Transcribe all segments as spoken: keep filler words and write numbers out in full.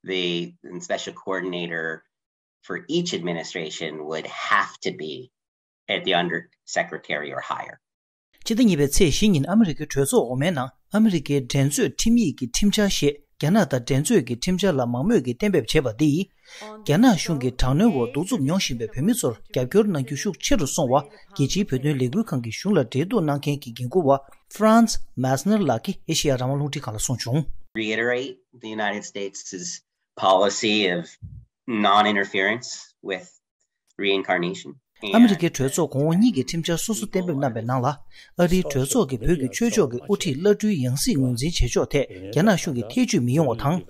the special coordinator for each administration would have to be at the undersecretary or higher. ཕྱི་ཟླ་གཉིས་པའི་ཚེས་བཞི་ཉིན་ཨ་མི་རི་ཀའི་གྲོས་ཚོགས་འོག་མའི་ནང་ཨ་མི་རི་ཀའི་འགྲན་རྩོད་ཁྲིམས་ཡིག་གི་ཁྲིམས་འཆར་ཞེས་རྒྱ་ནག་དང་འགྲན་རྩོད་ཀྱི་ཁྲིམས་འཆར་ལ་མང་མོས་ཀྱིས་གཏན་འབེབས་བྱས་པ་འདིས། རྒྱ་ནག་གཞུང་གི་དྲག་གནོན་འོག་གདུག་རྩུབ་མྱོང་བཞིན་པའི་བོད་མི་ཚོར་རྒྱབ་སྐྱོར་གནང་རྒྱུ་ཤུགས་ཆེ་རུ་སོང་བ། རྒྱལ་སྤྱིའི་བོད་དོན་ལས་འགུལ་ཁང་གི་གཞུང་ལ་འབྲེལ་གཏུག་གནང་མཁན་གྱི་འགན་འཁུར་བ་Franz Meissner་ལགས་ཀྱིས་ཨེ་ཤེ་ཡ་རང་དབང་རླུང་འཕྲིན་ཁང་ལ་གསུངས་བྱུང་། Reiterate the United States' policy of non-interference with reincarnation. ཨ་མི་རི་ཀའི་གྲོས་ཚོགས་གོང་འོག་གཉིས་ཀྱི་ཁྲིམས་འཆར་སོ་སོ་གཏན་འབེབས་གནང་བའི་ནང་ལ། ཨ་རིའི་གྲོས་ཚོགས་ཀྱིས་བོད་ཀྱི་ཆོས་ཕྱོགས་ཀྱི་དབུ་ཁྲིད་བླ་སྤྲུལ་ཡང་སྲིད་ངོས་འཛིན་བྱེད་ཕྱོགས་ཐད་རྒྱ་ནག་གཞུང་གིས་ཐེ་བྱུས་མི་ཡོང་བ་དང་།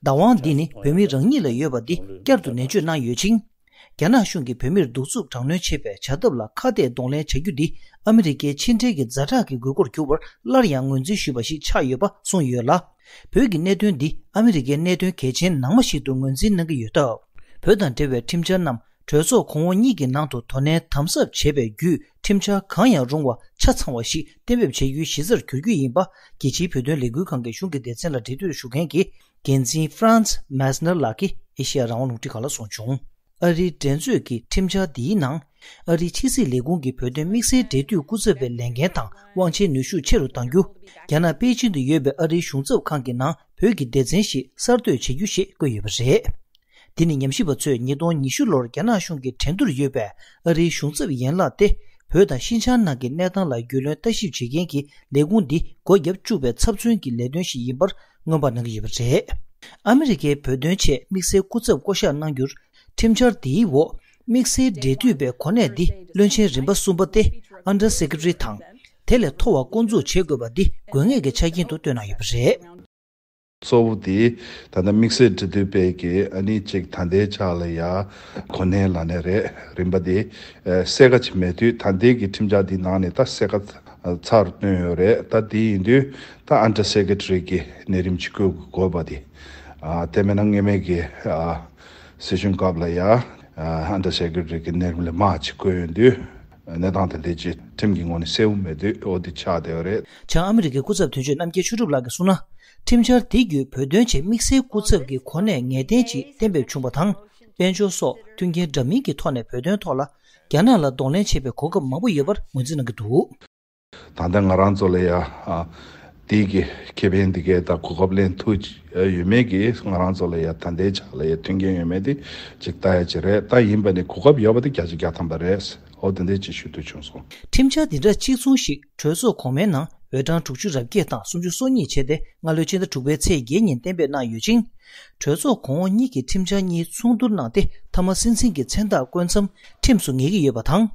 བདག་དབང་འདི་ནི་བོད་མི་རང་ཉིད་ལ་ཡོད་པ་འདི་བསྐྱར་དུ་ནན་བརྗོད་གནང་ཡོད་ཅིང་། རྒྱ་ནག་གཞུང་གིས་བོད་མིར་གདུག་རྩུབ་དྲག་གནོན་བྱེད་པའི་བྱ་ཐབས་ལ་ཁ་གཏད་གདོང་ལེན་བྱ་རྒྱུ་འདི་ཨ་མི་རི་ཀའི་ཕྱི་འབྲེལ་གྱི་ཛ་དྲག་གི་དགོས་མཁོར་གྱུར་བར་སླར་ཡང་ངོས་འཛིན་ཞུས་པ་ཞིག་ཆགས་ཡོད་པ་གསུངས་ཡོད་ལ། བོད་ཀྱི་གནད་དོན་འདི་ཨ་མི་རི་ཀའི་གནད་དོན་གལ་ཆེན་ནང་མ་ཞིག་ཏུ་ངོས་འཛིན་གནང་གི་ཡོད་སྟབས། བོད་དང་འབྲེལ་བའི་ཁྲིམས་འཆར་རྣམས་གྲོས་ཚོགས་གོང་འོག་གཉིས་ཀྱི་ནང་དུ་དོ་ནན་དམ་ཟབ་བྱས་པའི་བརྒྱུད་ཁྲིམས་འཆར་གང་ཡང་རུང་བ་ཆ་ཚང་བ་ཞིག་གཏན་འབེབས་བྱེད་རྒྱུའི་གཞི་རྩར་གྱུར་རྒྱུ་ཡིན་པ། རྒྱལ་སྤྱིའི་བོད་དོན་ལས་འགུལ་ཁང་གི་གཞུང་གི་སྡེ་ཚན་ལ་འབྲེལ་མཐུད་ཞུ་མཁན་གྱི་འགན་འཛིན་Franz Meissner་ལགས་ཀྱིས་ཨེ་ཤེ་ཡ་རང་དབང་རླུང་འཕྲིན་ཁང་ལ་གསུངས་བྱུང་། ཨ་རིའི་འགྲན་རྩོད་ཀྱི་ཁྲིམས་འཆར་འདིའི་ནང་། ཨ་རིའི་ཕྱི་སྲིད་ལས་ཁུངས་ཀྱི་བོད་དོན་དམིགས་བསལ་འབྲེལ་མཐུད་སྐུ་ཚབ་པའི་ལས་འགན་དང་དབང་ཆའི་ནུས་ཤུགས་ཆེ་རུ་གཏང་རྒྱུ། རྒྱ་ནག་པེ་ཅིང་དུ་ཡོད་པའི་ཨ་རིའི་གཞུང་ཚབ་ཁང་གི་ནང་བོད་ཀྱི་སྡེ་ཚན་ཞིག་གསར་གཏོད་བྱེད་རྒྱུ་ཞེས་བཀོད་ཡོད་པ་རེད། འདི་ནི་ཉམས་ཞིབ་པ་ཚོས་ཉིས་སྟོང་ཉི་ཤུ་ལོར་རྒྱ་ནག་གཞུང་གི་འགྲན་བསྡུར་ཡོད་པའི་ཨ་རིའི་གཞུང་ཚབ་ཡན་ལག་སྟེ། བོད་དང་ཤིན་ཅང་ནང་གི་གནས་སྟངས་ལ་རྒྱུས་ལོན་ལྟ་ཞིབ་བྱེད་མཁན་གྱི་ལས་ཁུངས་འདི་སྒོ་བརྒྱབ་བཅུག་པའི་ཚབ་མཚོན་གྱི་ལས་དོན་ཞིག་ཡིན་པར་སྔོན་དཔག་གནང་གི་ཡོད་པ་རེད། ཨ་མི་རི་ཀའི་བོད་དོན་ཆེད་དམིགས་བསལ་སྐུ་ཚབ་བསྐོ་གཞག་གནང་རྒྱུར། ཁྲིམས་འཆར་འདིའི་འོག་དམིགས་བསལ་འབྲེལ་མཐུད་པའི་གོ་གནས་འདི་བློན་ཆེན་རིམ་པ་གསུམ་པ་སྟེ། Under Secretary་དང་། དེ་ལས་མཐོ་བ་བསྐོ་འཛུགས་བྱེད་དགོས་པ་འདི་དགོས་ངེས་ཀྱི་ཆ་རྐྱེན་དུ་བཏོན་གནང་ཡོད་པ་རེད། གཙོ་བོ་དེ་ད་ལྟ་དམིགས་བསལ་འབྲེལ་མཐུད་པའི་གི་ཨ་ནི་གཅིག་ད་ལྟའི་ཆ་ལ་ཡ་གོ་གནས་ལ་ནས་རེད། རིམ་པ་དེ་གསལ་ཁ་ཅིག་མེད་དུས་ད་ལྟའི་གི་ཁྲིམས་འཆར་འདི་ནང་ནས་ད་གསལ་ཁ་ཚར་བཏོན་ཡོད་རེད། ད་དེ་ཡིན་དུས་ད་Under Secretary་གི་གནས་རིམ་ཅིག་བཀོད་དགོས་པ་དེ། དེ་མིན་ན་སྔོན་མའི་གི་སྲིད་གཞུང་སྐབས་ལ་ཡ་Under Secretary་གི་གནས་རིམ་ལས་མང་ཅིག་བཀོད་ཡོང་དུས། གནས་སྟངས་དེ་འདྲའི་ཅིག་ཁྲིམས་ཀྱི་ངོས་ནས་གསལ་བོ་མེད་དུས་འོ་དེ་ཆགས་བསྡད་ཡོད་རེད། བྱང་ཨ་མི་རི་ཀའི་སྐུ་ཚབ་དོན་གཅོད་རྣམ་རྒྱལ་ཆོས་གྲུབ་ལགས་ཀྱིས་གསུངས་ན། ཁྲིམས་འཆར་དེ་བརྒྱུད་བོད་དོན་ཆེད་དམིགས་བསལ་སྐུ་ཚབ་ཀྱི་གོ་གནས་ངེས་གཏན་ཅིག་གཏན་འབེབས་བྱུང་བ་དང་། དཔལ་འབྱོར་སོགས་མཐུན་རྐྱེན་འདྲ་མིན་གྱི་ཐོག་ནས་བོད་དོན་ཐོག་ལ་རྒྱ་ནག་ལ་གདོང་ལེན་བྱེད་པའི་གོ་སྐབས་མང་པོ་ཡོད་པར་ངོས་འཛིན་གནང་གི་འདུག། ད་ལྟ་ང་རང་ཚོ་ལ་ཡ་ཨ་དེའི་གི་ཁེ་ཕན་འདི་གའི་ད་གོ་སྐབས་ལེན་ཐུབ་ཡོད་མེད་ཀྱི་ང་རང་ཚོ་ལ་ཡ་ད་ལྟའི་ཆ་ལ་ཡ་མཐུན་རྐྱེན་ཡོད་མེད་དེ་ཅིག་ལྟ་ཡ་ཅིག་རེད། ད་ཡིན་པ་ནི་གོ་སྐབས་ཡོད་པ་དེ་བརྒྱ་ཆ་བརྒྱ་ཐམ་པ་རེད། འོ་དེ་འདྲ་ཅིག་ཞུ་འདོད་བྱུང་སོང་། ཁྲིམས་འཆར་འདི་འདྲ་གཅིག་མཚུངས་ཤིག་གྲོས་ཚོགས་གོང་མའི་ནང་འོས་གྲངས་དྲུག་ཅུ་རེ་བརྒྱད་དང་སུམ་ཅུ་སོ་གཉིས་བྱས་ཏེ་སྔ་ལོའི་ཕྱི་ཟླ་དྲུག་པའི་ཚེས་བརྒྱད་ཉིན་གཏན་འབེབས་གནང་ཡོད་ཅིང་། གྲོས་ཚོགས་གོང་འོག་གཉིས་ཀྱིས་ཁྲིམས་འཆར་གཉིས་ཚོགས་བསྡུར་གནང་སྟེ་མཐའ་མ་སྲིད་འཛིན་གྱི་མཚན་རྟགས་བཀོད་མཚམས་ཁྲིམས་སུ་ངེས་ཀྱི་ཡོད་པ་དང་།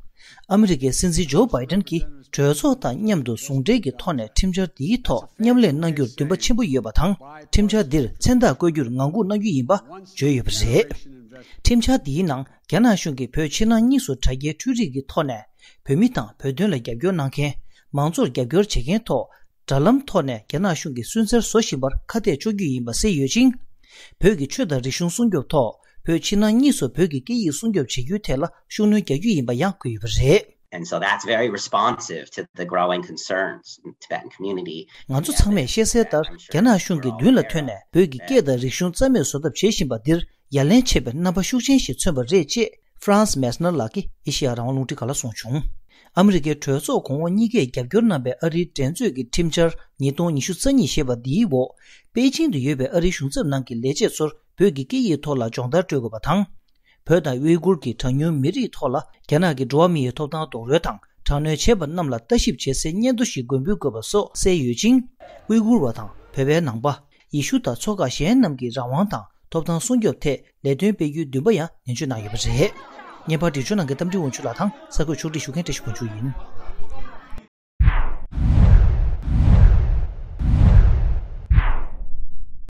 ཨ་མི་རི་ཀའི་སྲིད་འཛིན་ཇོ་བྷའི་ཏན་གྱིས་གྲོས་ཚོགས་དང་མཉམ་དུ་ཟུང་འབྲེལ་གྱི་ཐོག་ནས་ཁྲིམས་འཆར་འདིའི་ཐོག་མཉམ་ལས་གནང་རྒྱུར་འདུན་པ་ཆེན་པོ་ཡོད་པ་དང་། ཁྲིམས་འཆར་འདིར་མཚན་རྟགས་བཀོད་རྒྱུར་ངང་སྒུག་གནང་རྒྱུ་ཡིན་པ་བརྗོད་ཡོད་པ་རེད། ཁྲིམས་འཆར་འདིའི་ནང་རྒྱ་ནག་གཞུང་གིས་བོད་ཕྱི་ནང་གཉིས་སུ་དྲ་རྒྱའི་འཕྲུལ་རིག་གི་ཐོག་ནས་བོད་མི་དང་བོད་དོན་ལ་རྒྱབ་སྐྱོར་གནང་མཁན། མང་གཙོར་རྒྱབ་སྐྱོར་བྱེད་མཁན་ཐོག་དྲ་ལམ་ཐོག་ནས་རྒྱ་ནག་གཞུང་གིས་སུན་གཙེར་བཟོ་བཞིན་པར་ཁ་གཏད་གཅོག་རྒྱུ་ཡིན་པ་གསལ་ཡོད་ཅིང་། བོད་ཀྱི་ཆོས་དང་རིག་གཞུང་སྲུང་སྐྱོབ་ཐོག་བོད་ཕྱི་ནང་གཉིས་སུ་བོད་ཀྱི་སྐད་ཡིག་སྲུང་སྐྱོབ་བྱེད་རྒྱུའི་ཐད་ལ་ཤུགས་སྣོན་རྒྱག་རྒྱུ་ཡིན་པ་ཡང་བཀོད་ཡོད་པ་རེད། And so that's very responsive to the growing concerns in Tibetan community. ང་ཚོ་ཚང་མས་ཤེས་གསལ་ལྟར་རྒྱ་ནག་གཞུང་གིས་མདུན་ལ་ཐོན་ནས་བོད་ཀྱི་སྐད་དང་རིག་གཞུང་རྩ་མེད་བཟོ་ཐབས་བྱེད་བཞིན་པ་འདིར་ཡ་ལན་ཆེ་བའི་རྣམ་པ་ཤུགས་ཆེན་ཞིག་མཚོན་པ་རེད་ཅེས་Franz Meissner་ལགས་ཀྱིས་ཨེ་ཤེ་ཡ་རང་དབང་རླུང་འཕྲིན་ཁང་ལ་གསུངས་བྱུང་། ཨ་མི་རི་ཀའི་གྲོས་ཚོགས་གོང་འོག་གཉིས་ཀས་རྒྱབ་སྐྱོར་གནང་པའི་ཨ་རིའི་འགྲན་རྩོད་ཀྱི་ཁྲིམས་འཆར་ཉིས་སྟོང་ཉི་ཤུ་རྩ་གཉིས་ཞེས་པ་འདིའི་འོག་པེ་ཅིང་དུ་ཡོད་པའི་ཨ་རིའི་གཞུང་ཚབ་ནང་གི་ལས་བྱེད་ཚོར་བོད་ཀྱི་སྐད་ཡིག་ཐོག་ལ་སྦྱོང་བརྡར་སྤྲོད་དགོས་པ་དང་། བོད་དང་ཝེ་གུར་གྱི་གྲངས་ཉུང་མི་རིགས་ཐོག་ལ་རྒྱ་ནག་གི་འགྲོ་བ་མིའི་ཐོབ་ཐང་རྡོག་རོལ་དང་དྲག་གནོན་བྱས་པ་རྣམས་ལ་ལྟ་ཞིབ་བྱེད་སའི་སྙན་ཐོ་ཞིག་འགོད་འབུལ་དགོས་པ་སོགས་གསལ་ཡོད་ཅིང་། ཝེ་གུར་བ་དང་བོད་པའི་ནང་པ། ཡེ་ཤུ་དང་ཚོ་ཁག་གཞན་རྣམས་ཀྱི་རང་དབང་དང་ཐོབ་ཐང་སྲུང་སྐྱོབ་ཐད་ལས་དོན་སྤེལ་རྒྱུའི་འདུན་པ་ཡང་ནན་བརྗོད་གནང་ཡོད་པ་རེད། བརྙན་པར་འབྲི་སྦྱོང་གནང་མཁན་རྟ་མགྲིན་དབང་ཕྱུག་ལགས་དང་གསར་འགོད་ཕྱོགས་སྒྲིག་ཞུ་མཁན་བཀྲ་ཤིས་དབང་ཕྱུག་ཡིན།